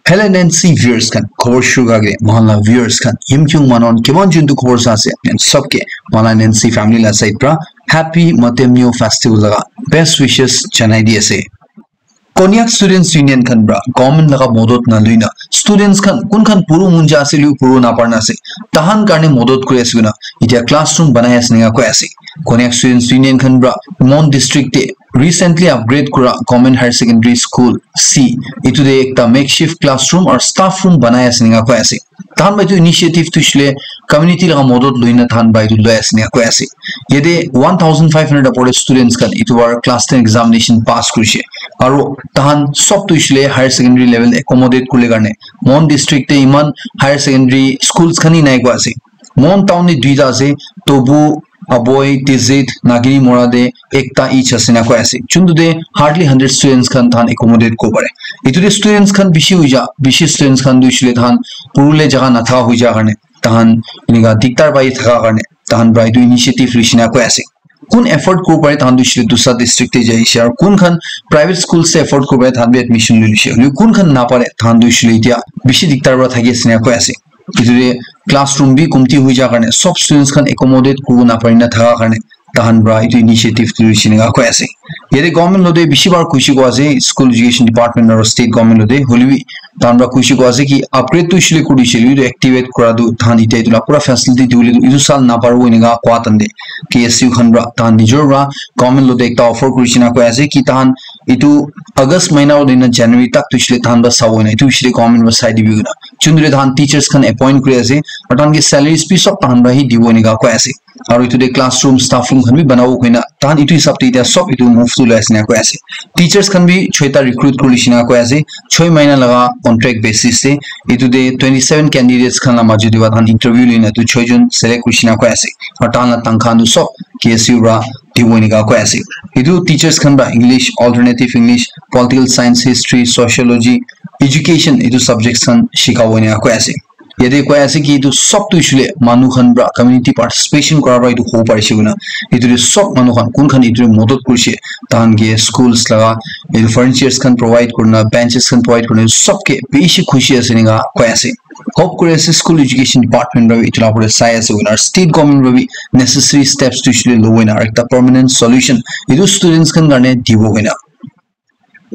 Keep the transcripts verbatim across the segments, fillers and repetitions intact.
Hello N N C viewers khan, khobor shuru kage mohan la viewers khan, yimkyung manon kiman juntu khobor sa ase, and sabke mohan la N N C family la side pra happy Matemyo festival laga best wishes janai di ase. Konyak Students Union khan pra government laga modot na luina students khan kun khan puru munja ase liu puru na parna ase, tahan karne modot kuri ase kuna itia classroom banai ase ninga koi ase. Konyak Students Union khan pra Mon district te recently upgrade kura Government Higher Secondary School C, itu te ekta makeshift classroom or staff room banai ase ninga koi ase. Tahan ba itu initiative tu shile community laga modot luina tahan ba itu loi ase ninga koi ase. Yate one thousand five hundred apore students khan itu bar class ten examination pass kurishe. Aro tahan sob tu shile higher secondary level accommodate kurle karne Mon district te iman higher secondary schools khan hi nai koi ase. Mon town ni duita ase, Tobu, Aboi, Tizit, Nagini Mora de ekta each ase na koi ase. Chuntu de hardly hundred students khan than accommodate ko pare. Itu de students khan bishi huija, bishi students khan du shile than purule jaga na tha huija karne, tahan inika diktar bai thaka karne, tahan bra itu initiative lishina koi ase. Kun afford ko pare tahan du shile dusa district te jai share. Kun khan private school se afford ko pare tahan bi admission loi lishe. Kun khan na pare tahan du shile itia bishi diktar bra thaki ase na koi ase. Itu de classroom bi kumti hui ja karne, sob students khan accommodate kuribo na pari na thaka karne, tahan pra itu initiative tu loi shine ga koi ase. Yate government lo de bishi bar kushi ko ase, school education department aro state government lo de, hoilebi tahan pra kushi ko ase ki upgrade tu shile kuri shile itu activate kura tu tahan ite itu la pura facility diwole tu itu sal na paribo ine ga kwa tande. K S U khan pra tahan nijor pra government lo de ekta offer kuri shina koi ase ki tahan itu August mahina lo de na January tak tu shile tahan pra sabo na itu shile government pra sai dibi na. Chundre tahan teachers khan appoint kuri ase, aru tahan ke salaries bi sob tahan pra hi dibo enika koi ase. Aru itu de classroom, staff room khan bi banabo koina, tahan itu hisab te itya sob itu move tu loi ase na koi ase. Teachers khan bi choita recruit kuri lishina koi ase, choi mahina laga contract basis te, itu de twenty seven candidates khan la maju diwa tahan interview lina tu choi jon select kuri lishina koi ase. Aru tahan la tangkhan tu sob K S U pra dibo enika koi ase. Itu teachers khan pra English, alternative English, political science, history, sociology, education itu subjects khan shikabo enika koi ase. Yate koi ase ki itu sob tu shile manu khan pra community participation kora pra itu hobo parise koina. Itu de sob manu khan kun khan itu de modot kurise, tahan ke schools laga itu furnitures khan provide kurna, benches khan provide kurna, sob ke bishi khushi ase enika koi ase. Hope kuri ase school education department pra bi itu la pore sai ase koina, state government pra bi necessary steps tu shile lobo enika ekta permanent solution itu students khan karne dibo koina.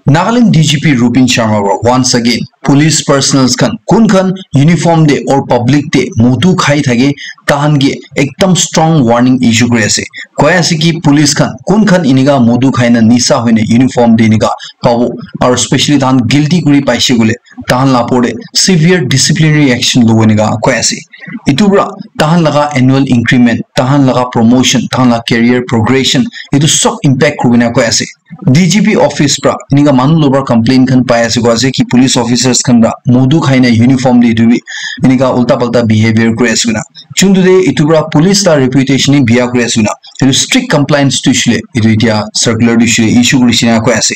Nagaland D G P Rupin Sharma pra once again police personnels khan kun khan uniform de or public de modu khai thake tahan ke ekdam strong warning issue kuri ase. Koi ase ki police khan kun khan enika modu khai na nisa hoina uniform de enika pabo aru specially tahan guilty kuri paise koile tahan la pore severe disciplinary action lobo enika koi ase. Itu pra tahan laga annual increment, tahan laga promotion, tahan laga career progression itu sob impact kuri na koi ase. D G P office pra enika manu lobar complaint khan pai ase koi ase ki police officers khan pra modu khai na uniform de itu bi enika ulta palta behavior kuri ase koina. Chuntu de itu pra police la reputation hi biya kuri ase koina. Itu strict compliance tu shile itu itya circular tu shile issue kuri shina koi ase.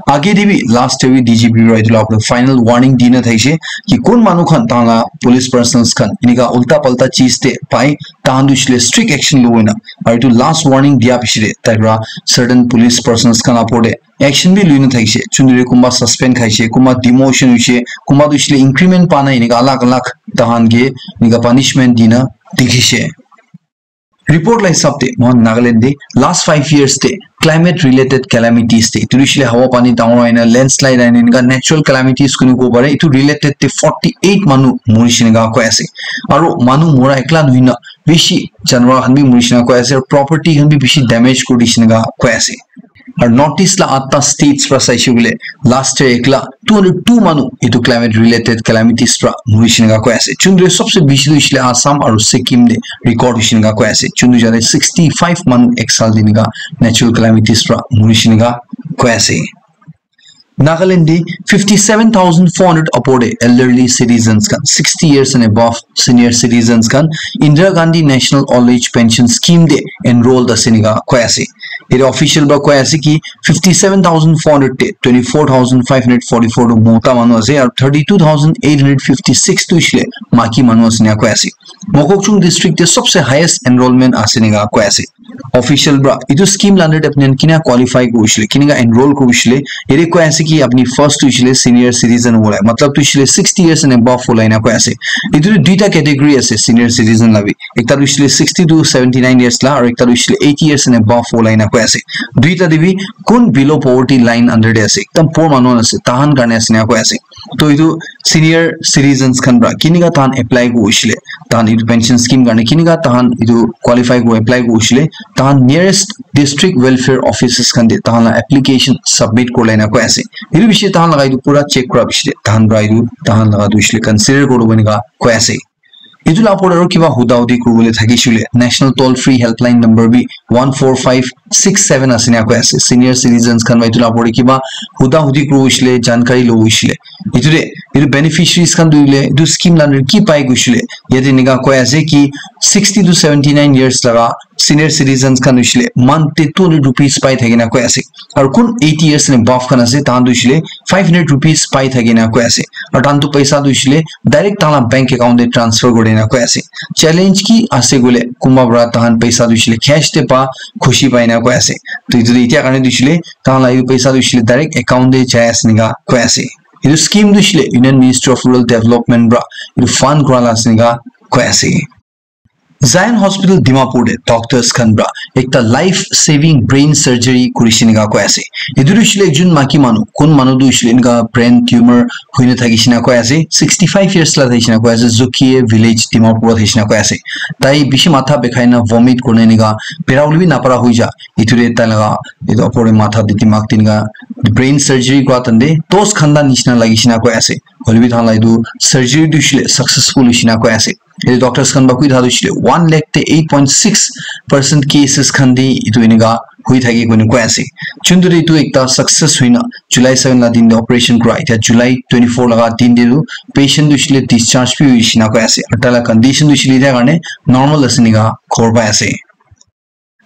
Age de bi last year bi D G P pra itu la final warning dina thaise ki kun manu khan tahan la police personnels khan enika ulta palta cheez de pai tahan tu shile strict action lobo enika. Aru itu last warning dia piche de tai pra certain police personnels khan apor de action bi luina thakishe. Chundri kumba suspend khaishe, kumba demotion hoishe, kumba tu shile increment pa nai enika alag alag tahan ke enika punishment dina dikhishe. Report la hisab te mohan Nagaland te last five years te climate related calamities te itu shile hawa pani dangor aina, landslide aina, enika natural calamities kunu ko pare, itu related te forty eight manu murishe enika koi ase. Aru manu mura ekla nohoi na bishi janwar khan bi murishe enika koi ase, property khan bi bishi damage kuri dishe enika koi ase. Aru North East la atta states pra saishe koile last year ekla two hundred two manu itu climate related calamities pra murishe enika koi ase. Chundri sobse bishi tu hoishe le Assam aru Sikkim te record hoishe enika koi ase. Chundri jate sixty five manu ek saal te enika natural calamities pra murishe enika koi ase. Nagaland te fifty seven thousand four hundred apor te elderly citizens khan, sixty years and above senior citizens khan Indira Gandhi National Old Age Pension Scheme te enrolled ase enika koi ase. Yate official pra koi ase ki fifty seven thousand four hundred te twenty four thousand five hundred forty four tu mota manu ase aru thirty two thousand eight hundred fifty six tu hoishe le maiki manu ase enika koi ase. Mokokchung district te sobse highest enrollment ase enika koi ase. Official pra etu scheme la under te apni khan kina qualify kurishile, kineka enroll kurishile, yate koi ase ki apni first tu hoishile senior citizen hobo lai, matlab tu hoishile sixty years and above hobo lai na koi ase. Etu tu duita category ase senior citizen la bi, ekta tu hoishile sixty to seventy nine years la, aru ekta tu hoishile eighty years and above hobo lai na koi ase. Duita te bi kun below poverty line under te ase, ekdam poor manu khan ase, tahan karne ase na koi ase. To etu senior citizens khan pra kineka tahan apply kurishile, tahan etu pension scheme karne kineka tahan etu qualify kuri apply kurishile, tahan nearest district welfare offices khan te tahan la application submit kurle na koi ase. Etu bishi tahan laga etu pura check kura bishi de tahan pra etu tahan laga tu hoishile consider kuribo eneka koi ase. Etu la opor te aru kiba huda hudi kuribole thakishile, national toll free helpline number bi one four five six seven ase na koi ase. Senior citizens khan pra etu la opor te kiba huda hudi kurishile, jankari lobo hoishile, etu te etu beneficiaries khan tu hoile etu scheme la under ki pai gushile, yate eneka koi ase ki sixty to seventy nine years laga senior citizens khan hoishile month te two hundred rupees pai thaki na koi ase. Aru kun eighty years and above khan ase, tahan tu hoishile five hundred rupees pai thaki na koi ase. Aru tahan tu paisa tu hoishile direct tahan la bank account te transfer kuri na koi ase. Challenge ki ase koile, kunba pra tahan paisa tu hoishile cash te pa khushi pai na koi ase. To etu tu etia karne tu hoishile tahan la etu paisa tu hoishile direct account te jai ase eneka koi ase. Etu scheme tu hoishile Union Ministry of Rural Development pra etu fund kura la ase eneka koi ase. Zion Hospital Dimapur te doctors khan pra ekta life saving brain surgery kurishe eneka koi ase. Etu tu hoishile ekjon maki manu, kun manu tu hoishile eneka brain tumor hoina thakishe na koi ase, sixty five years la thakishe na koi ase, Zokie village Dimapur thakishe na koi ase. Tai bishi matha bikhai na vomit kurina eneka bera bole bi napara hoi ja. Etu te tai laga etu opor te matha te dimag te eneka brain surgery kura time te tosh khanda nishina lagishe na koi ase. Hoile bi tahan la etu surgery tu hoishile successful hoishe na koi ase. Etu doctors khan pra koi thakia tu hoishile one lakh te eight point six percent cases khan te etu eneka hoi thaki koina koi ase. Chuntu te etu ekta success hoina July seven la din te operation kura, etia July twenty four laga din te tu patient tu hoishile discharge bi hoishe na koi ase. Aru tai la condition tu hoishile etia karne normal ase eneka khobor pai ase.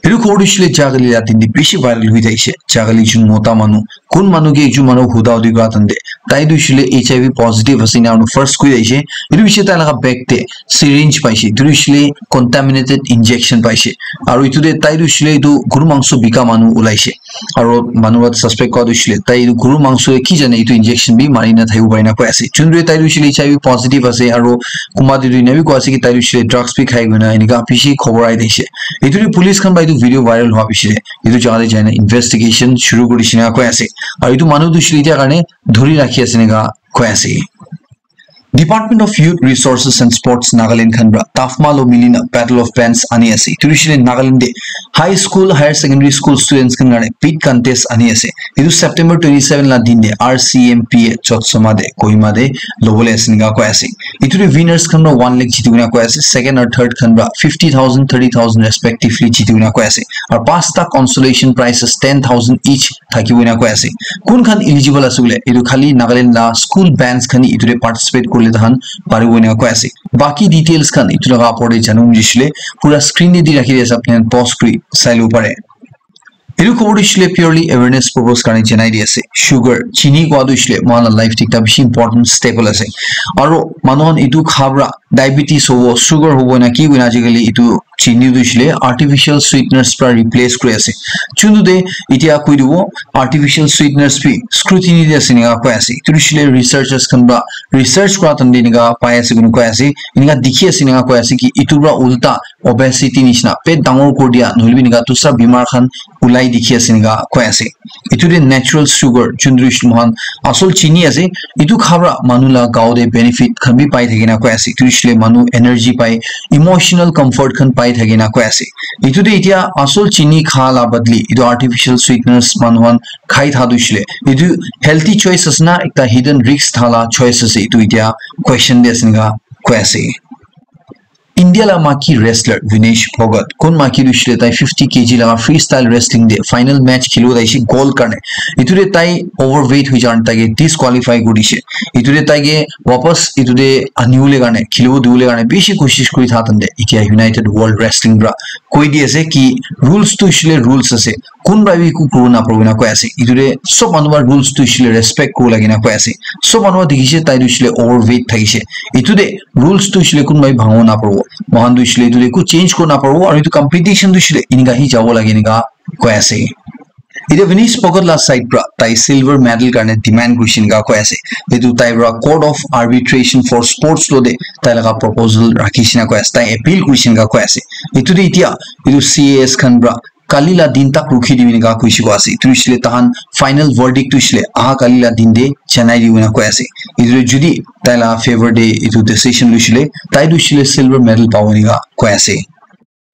Etu khobor tu hoishile jagali la din te bishi viral hoi thakishe. Jagali ekjon mota manu, kun manu ke ekjon manu huda hudi kura time te, tai tu hoishile H I V positive ase ena manu first koi thakishe. Etu bishi tai laga bag te syringe paishe. Etu tu hoishile contaminated injection paishe. Aru etu te tai tu hoishile etu guru mangso bika manu ulaishe. Aru manu para suspect kura tu hoishile tai etu guru mangso ki jane etu injection bi mari na thakibo pare na koi ase. Chuntu te tai tu hoishile H I V positive ase aru kunba te tu ena bi koi ase ki tai tu hoishile drugs bi khai koina eneka bishi khobor ahi thakishe. Etu te police khan para etu video viral hua piche te etu jaga te jai na investigation shuru kuri dishe na koi ase. Aru etu manu tu hoishile etia karne dhuri rakhi ase eneka koi ase. Department of Youth Resources and Sports Nagaland khan para TAFMA lo mili na Battle of Bands ani ase. Etu hoishile Nagaland te high school, higher secondary school students khan karne big contest ani ase. Etu September twenty seven la din te R C M P A Jotsoma te Kohima te lobole ase eneka koi ase. Etu te winners khan para one lakh jiti kena koi ase, second aru third khan para fifty thousand, thirty thousand respectively jiti kena koi ase. Aru pasta consolation prizes ten thousand each thakibo ena koi ase. Kun khan eligible ase koile, etu khali Nagaland la school bands khan etu te participate kurile tahan paribo ena koi ase. Baki details khan etu laga opor te janibo mojisile pura screen te di rakhi di ase, apni khan pause kuri sai lobo pare. Etu khobor tu hoishile purely awareness purpose karne janai di ase. Sugar, chini kua tu hoishile moikhan la life te ekta bishi important staple ase. Aru manu khan etu kha para diabetes hobo, sugar hobo na ki koina ajikali etu chini tu hoishile artificial sweeteners para replace kuri ase. Chuntu te etia koi dibo artificial sweeteners bi scrutiny te ase eneka koi ase. Etu hoishile researchers khan para research kura time te eneka pai ase koina koi ase. Eneka dikhi ase eneka koi ase ki etu para ulta obesity nishina, pet dangor kuri dia, nohoile bi eneka dusra bimar khan ulai dikhi ase eneka koi ase. Etu te natural sugar, chuntu hoishile moikhan asol chini ase, etu kha para manu la gao te benefit khan bi pai thaki na koi ase. Etu hoishile manu energy pai, emotional comfort khan pai thaki na koi ase. Etu te etia asol chini kha la badli, etu artificial sweeteners manu khan khai tha tu hoishile, etu healthy choice ase na, ekta hidden risk tha la choice ase, etu etia question te ase eneka koi ase. India la maki wrestler Vinesh Phogat, kun maki tu hoishile tai fifty K G laga freestyle wrestling te final match khelibo ahishe gold karne. Etu te tai overweight hoi jane tai ke disqualify kuri dishe. Etu te tai ke wapas etu te anibole karne, khelibo dibole karne bishi koshish kuri tha time te, etia United World Wrestling para koi di ase ki rules tu hoishile rules ase. Kun para bi eku kuribo naparibo ena koi ase. Etu te sob manu para rules tu hoishile respect kuribo lage na koi ase. Sob manu para dikhishe tai tu hoishile overweight thakishe. Etu te rules tu hoishile kunba bi bhangibo naparibo. Mohan tu shile tu eku change kori na paribo aru etu competition tu shile enika hi jabo lage enika koi ase. Etiya Vinesh Phogat la side pra tai silver medal karne demand kurishe enika koi ase. Etu tai pra Court of Arbitration for Sports lo te tai laga proposal rakhishe enika koi ase. Tai appeal kurishe enika koi ase. Etu te etiya etu C A S khan pra kali la din tak rukhi dibi enika koishe koi ase. Etu hoishe le tahan final verdict tu hoishe le aha kali la din te janai dibi enika koi ase. Etu te jodi tai la favor te etu decision loishe le tai tu hoishe le silver medal pabo enika koi ase.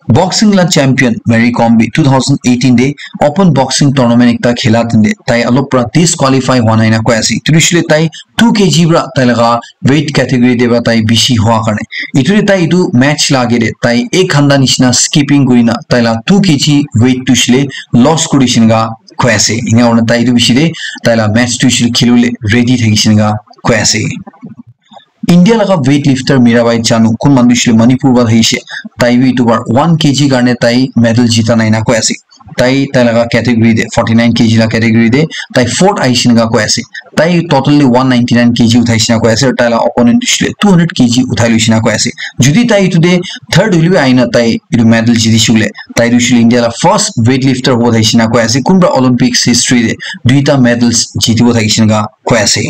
Boxing la champion Mary Kom bi two thousand eighteen te open boxing tournament ekta khela time te tai olop pra disqualify hua nai na koi ase. Etu hoishe le tai two K G pra tai laga weight category te pra tai bishi hua karne. Etu te tai etu match la age te tai ek ghanta nishina skipping kuri na tai la two K G weight tu hoishe le loss kurishe enika koi ase. Ena hoina tai etu bishi te tai la match tu hoishe le kheli bole ready thakishe enika koi ase. India laga weightlifter Mirabai Chanu, kun manu hoishe le Manipur pra ahishe, tai bi etu bar one K G karne tai medal jita nai na koi ase. Tai, tai laga category te, forty nine K G la category te, tai fourth ahishe enika koi ase. Tai totally one ninety nine K G uthaishe enika koi ase, aru tai la opponent hoishe le two hundred K G uthai loishe enika koi ase. Jodi tai etu te third hoile bi ahina tai etu medal jitishe hoile, tai tu hoishe le India la first weightlifter hobo thaishe enika koi ase, kunba Olympics history te duita medals jitibo thaishe enika koi ase.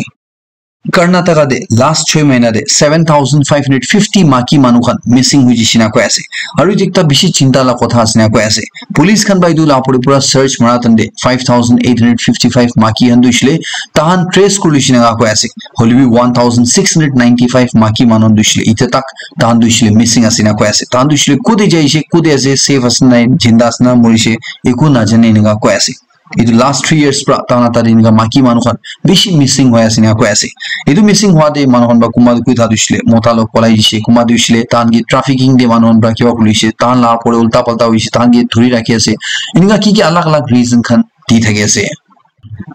Karnataka te last choi mahina te seven thousand five hundred fifty maki manu khan missing hoi jishe enika koi ase. Aru etu ekta bishi chinta la kotha ase enika koi ase. Police khan pra etu la opor te pura search mara time te five thousand eight hundred fifty five maki khan tu hoishe le tahan trace kuri loishe enika koi ase. Hoile bi one thousand six hundred ninety five maki manu tu hoishe le etiya tak tahan tu hoishe le missing ase enika koi ase. Tahan tu hoishe le kote jaishe, kote ase, safe ase na, jinda ase na, morishe, eku najane enika koi ase. Etu last three years pra tahan la tate enika maki manu khan bishi missing hoi ase enika koi ase. Etu missing hua te manu khan pra kunba tu koi tha tu hoishe le mota log polai dishe, kunba tu hoishe le tahan ke trafficking te manu khan pra kiba kuri dishe, tahan la opor te ulta palta hoishe, tahan ke dhuri rakhi ase. Enika ki ki alag alag reason khan di thaki ase.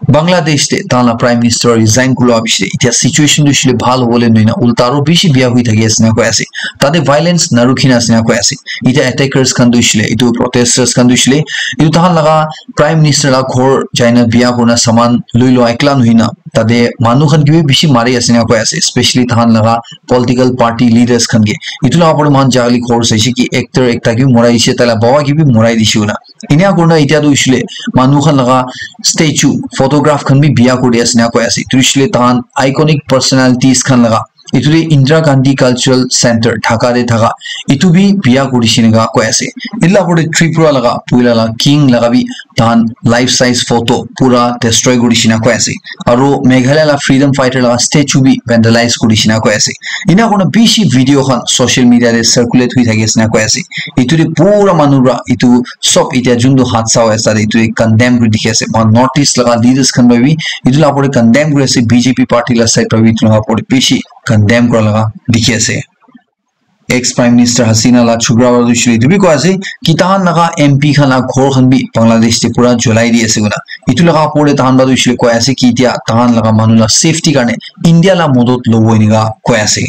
Bangladesh te tahan la Prime Minister resign kuri lua piche te etiya situation tu hoishe le bhal hobo le nohoi na ulta aru bishi biya hoi thaki ase enika koi ase. Tate violence narukhi na ase enika koi ase. Etiya attackers khan tu hoishe le, etu protesters khan tu hoishe le, etu tahan laga Prime Minister la ghor jai na biya kuri na saman loi lua ekla nohoi na tate manu khan ke bi bishi mari ase enika koi ase, especially tahan laga political party leaders khan ke. Etu la opor te moikhan jagale ghor saishe ki actor ekta ke bi morai dishe, tai la baba ke bi morai dishe koina. Enia kurina etia tu hoishe le manu khan laga statue, photograph khan bi biya kuri ase ena koi ase. Etu hoishe le tahan iconic personalities khan laga, etu de Indira Gandhi Cultural Center Dhaka de thaka, etu bi biya kurishe eneka koi ase. Etu la opor de Tripura laga puila la king laga bi tahan life size photo pura destroy kurishe ena koi ase. Aru Meghalaya la freedom fighter laga statue bi vandalize kurishe ena koi ase. Ena kurina bishi video khan social media de circulate hoi thaki ase ena koi ase. Etu de pura manu para etu sob etia juntu hadsa hoi ase, tate etu ke condemn kuri dikhi ase. Moikhan North East laga leaders khan para bi etu la opor te condemn kuri ase, B J P party la side para bi etu la opor te bishi condemn kura laga dikhi ase. Ex Prime Minister Hasina la chokra para tu hoishe le etu bi koi ase ki tahan laga M P khan la ghor khan bi Bangladesh te pura jolai di ase koina. Etu laga opor te tahan para tu hoishe le koi ase ki etia tahan laga manu la safety karne India la modot lobo eneka koi ase.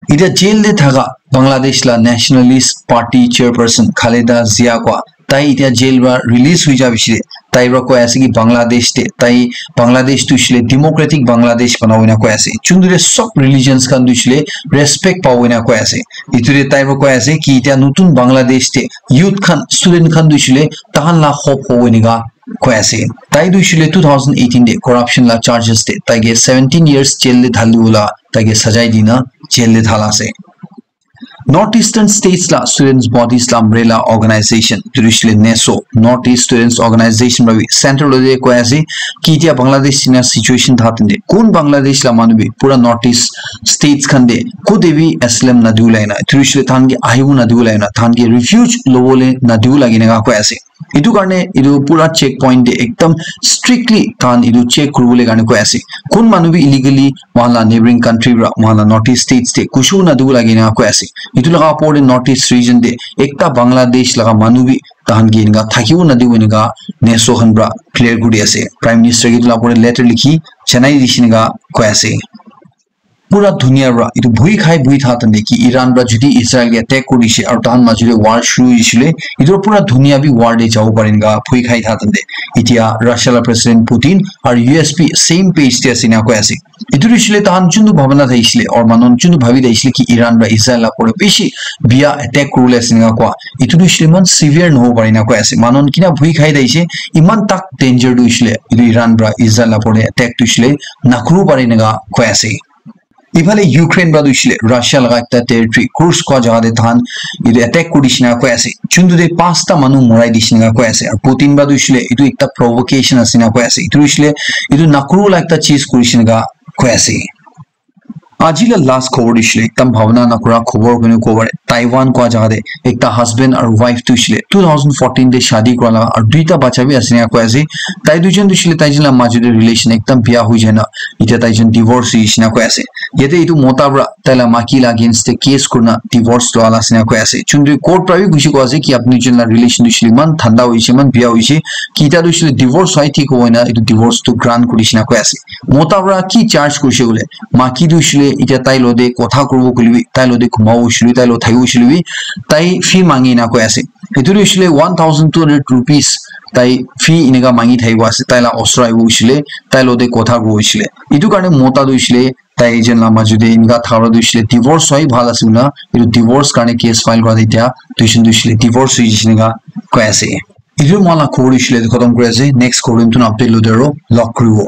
Etia jail te thaka Bangladesh la Nationalist Party chairperson Khaleda Zia koi, tai etia jail para release hoi ja piche tai para koi ase ki Bangladesh te, tai Bangladesh tu hoishe le democratic Bangladesh banabo ena koi ase. Juntu te sob religions khan tu hoishe le respect pabo ena koi ase. Etu te tai para koi ase ki etia notun Bangladesh te youth khan, student khan tu hoishe le tahan la hope hobo eneka koi ase. Tai tu hoishe le two thousand eighteen te corruption la charges te tai ke seventeen years jail te dhali wala tai ke sajai dina jail te dhala ase. North Eastern States la students bodies la umbrella organization, etu tu hoishe le neso, North East Students Organization para bi central lo de koi ase ki etia Bangladesh jina situation tha tente kun Bangladesh la manu bi pura North East states khan de kote bi asylum nadi ulai na, etu tu hoishe le tahan ke ahibo nadi ulai na, tahan ke refuge lobo le nadi ulai eneka koi ase. Etu karne etu pura checkpoint te ekdam strictly tahan etu check kuribole karne koi ase. Kun manu bi illegally moikhan la neighboring country para moikhan la North East states te ghusibo nadibo lage ena koi ase. Etu laga opor te North East region te ekta Bangladesh laga manu bi tahan ke eneka thakibo nadibo eneka neso khan para clear kuri ase. Prime Minister ke etu la opor te letter likhi janai dishe eneka koi ase. pura dunia pra etu bhui khai bhui tha tante ki Iran pra jodi Israel ke attack kuri dishe aru tahan majo te war shuru hoishe le, etu pura dunia bi war te jabo pare enika bhui khai tha tante. Etia Russia la President Putin aru U S bi same page te ase enika koi ase. Etu tu hoishe le tahan chuntu bhabana thaishe le, or manon chuntu bhabi thaishe le ki Iran pra Israel la pore bishi bia attack kuribole ase enika koa. Etu tu hoishe le iman severe nohobo pare enika koi ase. Manon kina bhui khai thaishe, iman tak danger tu hoishe le, etu Iran pra Israel la pore attack tu hoishe le nakuru pare enika koi ase. Ifale Ukraine pra tu hoishe le Russia laga ekta territory Kursk koa jaga te tahan etu attack kuri dishe enika koi ase. Chuntu te pasta manu morai dishe enika koi ase. Aru Putin pra tu hoishe le etu ekta provocation ase enika koi ase. Etu hoishe le etu nakuru la ekta cheez kuri dishe enika koi ase. Aji la last khobor tu hoishe le ekdam bhabana nakura khobor koina kobo pare. Taiwan koa jaga te ekta husband aru wife tu hoishe le two thousand fourteen te shadi kura laga aru duita bacha bi ase enika koi ase. Tai duijon tu hoishe le taijon la majo te relation ekdam bia hoi jai na etia taijon divorce hoi dishe enika koi ase. Yate etu mota pra tai la maki la against te case kurina divorce lua la ase enika koi ase. Chuntu court pra bi gushi koi ase ki apni jon la relation tu hoishe le iman thanda hoishe, iman bia hoishe ki etia tu hoishe le divorce hoai thik hobo enika etu divorce tu grant kuri dishe enika koi ase. Mota pra ki charge kurishe koile, maki tu hoishe le etia tai lo te kotha kuribo koile bi, tai lo te khumabo hoishe le bi, tai lo thakibo hoishe le bi, tai fee mangi enika koi ase. Etu tu hoishe le one thousand two hundred rupees tai fee enika mangi thakibo ase, tai la osor ahibo hoishe le, tai lo te kotha kuribo hoishe le. Etu karne mota tu hoishe le tai jon la majo te enika thaka tu hoishe le divorce hoai bhal ase koina, etu divorce karne case file kura te etia duijon tu hoishe le divorce hoi jai ase enika koi ase. Etu moi la khobor tu hoishe le etu khatam kuri ase, next khobor tu notun update lo te aru log kuribo.